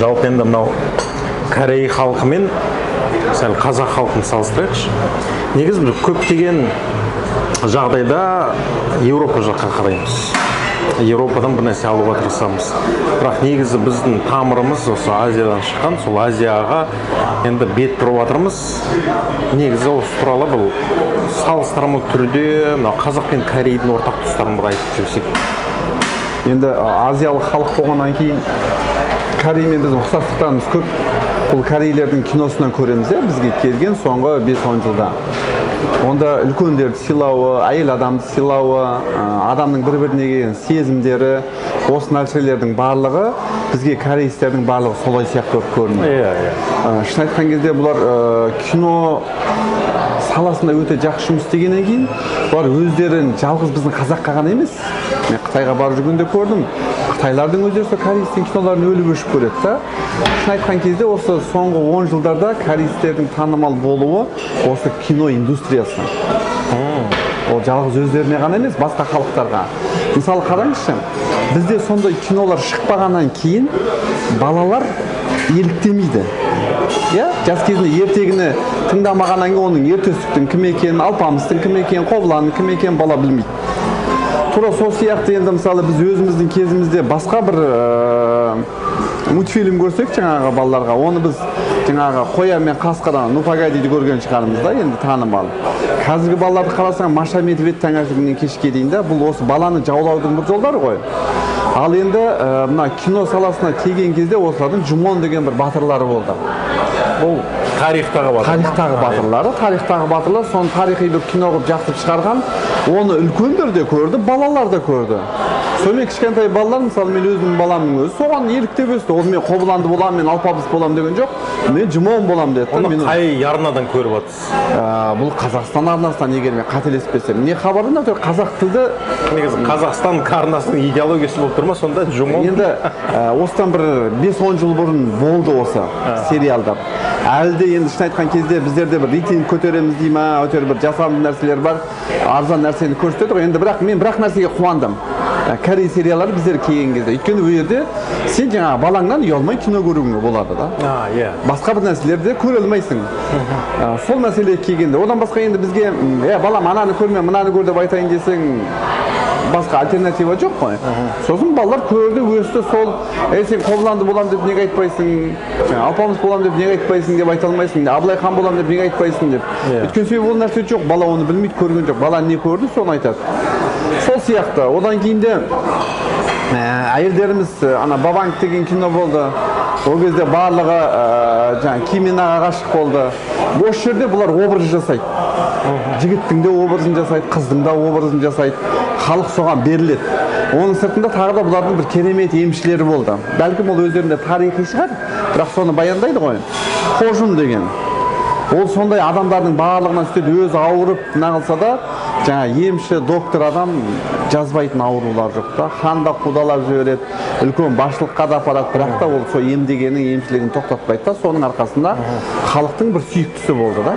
Жалпы енді мынау корей халқы мен сәл қазақ халқын салыстырайықшы. Негізі біз көптеген жағдайда Еуропа жаққа қараймыз, Еуропадан бір нәрсе алуға тырысамыз. Бірақ негізі біздің тамырымыз осы Азиядан шыққан, сол Азияға енді бет бұрып жатырмыз. Негізі осы туралы, бұл салыстырмалы түрде мынау қазақ пен корейдің ортақ тұстарын бір айтып жіберсек. Енді азиялық халық болғаннан кейін кореймен біздің ұқсастықтарымыз көп. Бұл корейлердің киносынан көреміз, иә. Бізге келген соңғы 5-10 жылда онда үлкендерді сыйлауы, әйел адамды сыйлауы, адамның бір біріне деген сезімдері, осы нәрселердің барлығы бізге корейстердің барлығы солай сияқты болып көрінеді. иә иә Шын айтқан кезде, бұлар кино саласында өте жақсы жұмыс істегеннен кейін, бұлар өздерін жалғыз біздің қазаққа ғана емес, мен Қытайға барып жүргенде көрдім, қытайлардың өздері сол корейстің киноларын өліп өшіп көреді да. Шын айтқан кезде, осы соңғы 10 жылдарда корейстердің танымал болуы осы кино индустриясы. Ол жалғыз өздеріне ғана емес, басқа халықтарға. Мысалы, қараңызшы, бізде сондай кинолар шықпағаннан кейін балалар еліктемейді, иә. Жас кезінде ертегіні тыңдамағаннан кейін оның Ер Төстіктің кім екенін, Алпамыстың кім екенін, Қобыланның кім екенін бала білмейді. Тура сол сияқты енді, мысалы, біз өзіміздің кезімізде басқа бір мультфильм көрсек, жаңағы балаларға оны біз жаңағы қоян мен қасқырдан, «Ну погоди» ді көрген шығармыз да енді танымал. Қазіргі балаларды қарасаң, «Маша Медведь» таңертеңнен кешке дейін да. Бұл осы баланы жаулаудың бір жолдары ғой. Ал енді мына кино саласына келген кезде осылардың Жумон деген бір батырлары болды. Бұл тарихтағы батыр. Тарихтағы батырлары, тарихтағы батырлар. Соны тарихи бір кино қылып жақсып шығарған. Оны үлкендер де көрді, балалар да көрді. Сонымен кішкентай балалар, мысалы, мен өзімнің баламның өзі соған еліктеп өсті. Ол «мен Қобыланды боламын, мен Алпамыс боламын» деген жоқ, «мен Жумон боламын» деді да. Оны Мен қай арнадан көріп жатырсыз? Бұл Қазақстан арнасынан, егер мен қателеспесем, не хабардан, әйтеуір қазақ тілді. Негізі Қазақстан арнасының идеологиясы болып тұр ма сонда Жумон? Енді осыдан бір 5-10 жыл бұрын болды осы сериалдар. Әлі де енді, шын айтқан кезде, біздерде бір рейтинг көтереміз дей ма, әйтеуір бір жасанды нәрселер бар, арзан нәрсені көрсетеді ғой енді. Бірақ мен бір ақ нәрсеге қуандым. Корей сериалдары біздер келген кезде, өйткені ол жерде сен жаңағы балаңнан ұялмай кино көруіңе болады да. а иә Басқа бір нәрселерді көре алмайсың. Сол мәселе келгенде, одан басқа енді бізге «е, балам, ананы көрме, мынаны көр» деп айтайын десең, басқа альтернатива жоқ қой. Сосын балалар көрді, өсті. Сол «ей, сен Қобыланды боламын деп неге айтпайсың, жаңа Алпамыс боламын деп неге айтпайсың» деп айта алмайсың, «Абылай хан боламын деп неге айтпайсың» деп. Өйткені себебі ол нәрсе жоқ, бала оны білмейді, көрген жоқ. Бала не көрді, соны айтады. Сол сияқты одан кейін де әйелдеріміз, ана «Бабанг» деген кино болды. Ол кезде барлығы жаңағы Киминаға ғашық болды. Осы жерде бұлар образ жасайды, жігіттің де образын жасайды, қыздың да образын жасайды, халық соған беріледі. Оның сыртында тағы да бұлардың бір керемет емшілері болды. Бәлкім, ол өздерінде тарихи шығар, бірақ соны баяндайды ғой, Хожун деген. Ол сондай адамдардың барлығынан сөйтеді, өзі ауырып мына қылса да, жаңа емші доктор адам жазбайтын аурулар жоқ та. Хан да қудалап жібереді, үлкен басшылыққа да апарады, бірақ та ол сол емдегеннің емшілігін тоқтатпайды да. Соның арқасында халықтың бір сүйіктісі болды да.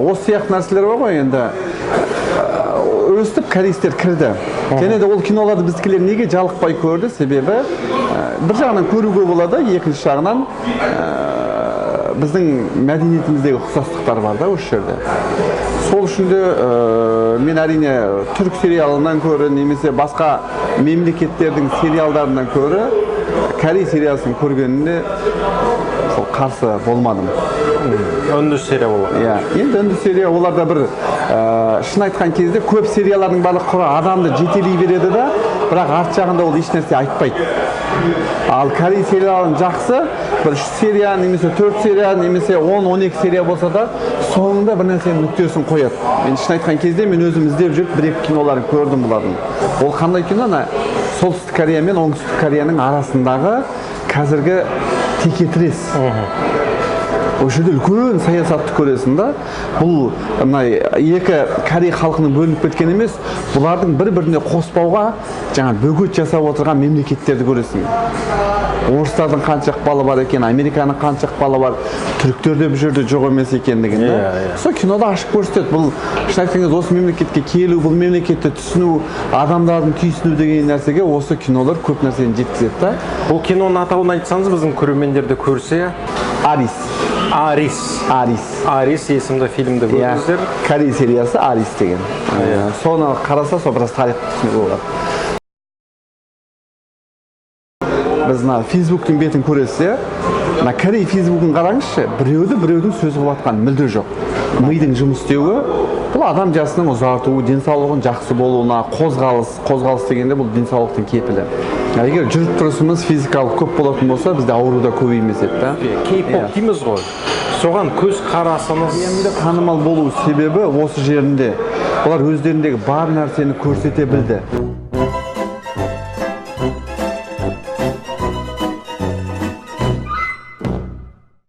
Осы сияқты нәрселер бар ғой енді. Өстіп корейстер кірді. Және де ол киноларды біздікілер неге жалықпай көрді? Себебі бір жағынан көруге болады, екінші жағынан біздің мәдениетіміздегі ұқсастықтар бар да осы жерде. Сол үшін де мен, әрине, түрік сериалынан көрі немесе басқа мемлекеттердің сериалдарынан көрі корей сериалын көргеніне сол қарсы болмадым. Үнді серия болады. Иә, енді үнді серия оларда бір шын айтқан кезде, көп сериялардың барлығы құр адамды жетелей береді да, бірақ арт жағында ол ешнәрсе айтпайды. Ал корей сериалының жақсы, бір үш серия немесе төрт серия немесе 10-12 серия болса да, соңында бір нәрсенің нүктесін қояды. Мен, шын айтқан кезде, мен өзім іздеп жүріп бір екі киноларын көрдім бұлардың. Ол қандай кино? Ана Солтүстік Корея мен Оңтүстік Кореяның арасындағы қазіргі текетірес. Осы жерде үлкен саясатты көресің да. Бұл мына екі корей халқының бөлініп кеткен емес, бұлардың бір біріне қоспауға жаңа бөгет жасап отырған мемлекеттерді көресің. Орыстардың қанша ықпалы бар екен, Американың қанша ықпалы бар, түріктер де бұл жерде жоқ емес екендігін да. Иә, иә. Сол кинода ашып көрсетеді. Бұл, шын айтқан кезде, осы мемлекетке келу, бұл мемлекетті түсіну, адамдардың түйсіну деген нәрсеге осы кинолар көп нәрсені жеткізеді да. Бұл киноның атауын айтсаңыз, біздің көрермендер де көрсе. Арис. Арис. Арис. Арис есімді фильмді Иә, көрдіңіздер. Корей сериясы «Арис» деген. Соны қараса, сол біраз тарих түсінуге болады. Біз мына Фейсбуктың бетін көресіз, иә, мына корей Фейсбугін қараңызшы, біреуді біреудің сөзі қылып жатқан мүлде жоқ. Мидың жұмыс істеуі, бұл адам жасының ұзартуы, денсаулығын жақсы болуына қозғалыс. Қозғалыс дегенде, бұл денсаулықтың кепілі. А егер жүріп тұрысымыз физикалық көп болатын болса, бізде ауру да көбеймес еді да. Кей-поп дейміз ғой, соған көз қарасыңыз. Енді танымал болу себебі осы жерінде, олар өздеріндегі бар нәрсені көрсете білді.